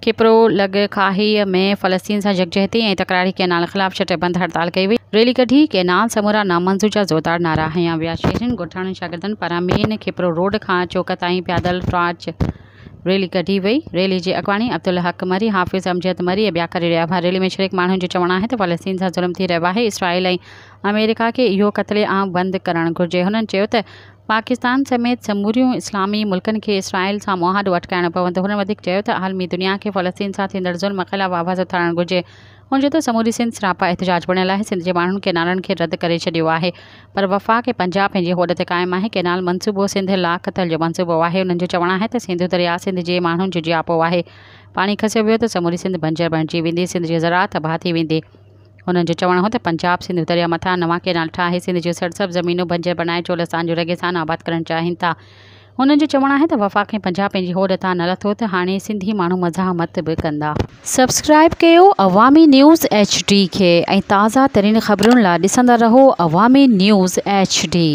کپرو لڳ کاهيء ۾ فلسطين سان يڪجهتي ۽ تڪراري ڪئنال خلاف شٽر بند هڙتال ڪئي وئي، ريلي ڪڍي ڪئنال سمورا نامنظور جا زوردار نعرا هنيا ويا، شهرين ڳوٺاڻن شاگردن پاران مين کپرو روڊ کان چوڪ تائين پيادل ٽارچ ريلي ڪڍي وئي، ريلي جي اڳواڻي عبدالحق مري، حافظ امجد مري ۽ ٻيا ڪري رهيا هئا، ريلي ۾ شريڪ ماڻهن جو چوڻ آهي ته فلسطين سان ظلم ٿي رهيو آهي، اسرائيل ۽ آمريڪا کي اهو قتل عام بند ڪرڻ گهرجي، هنن چيو ته پاڪستان سميت سموريون اسلامي ملڪن کي اسرائيل سان معاهدو اٽڪائڻو پوندو. هن وڌيڪ چيو ته عالمي دنيا کي فلسطين سان ٿيندڙ ظلم خلاف آواز اٿارڻ گهرجي. هن چيو ته سموري سنڌ سراپا احتجاج بڻيل آهي، سنڌ جي ماڻهن ڪئنالن کي رد ڪري ڇڏيو آهي پر وفاق ۽ پنجاب پنهنجي هوڏ تي قائم آهي، ڪئنال منصوبو سنڌ لا قتل جو منصوبو آهي. انهن جو چوڻ آهي ته سنڌو درياء سنڌ جي ماڻهن جو جياپو آهي، پاڻي کسيو ويو ته سموري سنڌ بنجر بڻجي ويندي، سنڌ جي زراعت تباهه ٿي ويندي. هنن جو چوڻ هو ته پنجاب سنڌو درياء مٿان نوان ڪئنال ٺاهي سنڌ جون سرسبز زمينون بنجر بڻائي چولستان جو ريگستان آباد ڪرڻ چاهين ٿا. هنن جو چوڻ آهي ته وفاق ۽ پنجاب پنهنجي هوڏ تان نه لٿو ته هاڻي سنڌي ماڻهو مزاحمت به ڪندا. سبسڪرائيب ڪيو عوامي نيوز ايڇ ڊي کي ۽ تازه ترين خبرن لا ڏسندا رهو عوامي نيوز ايڇ ڊي.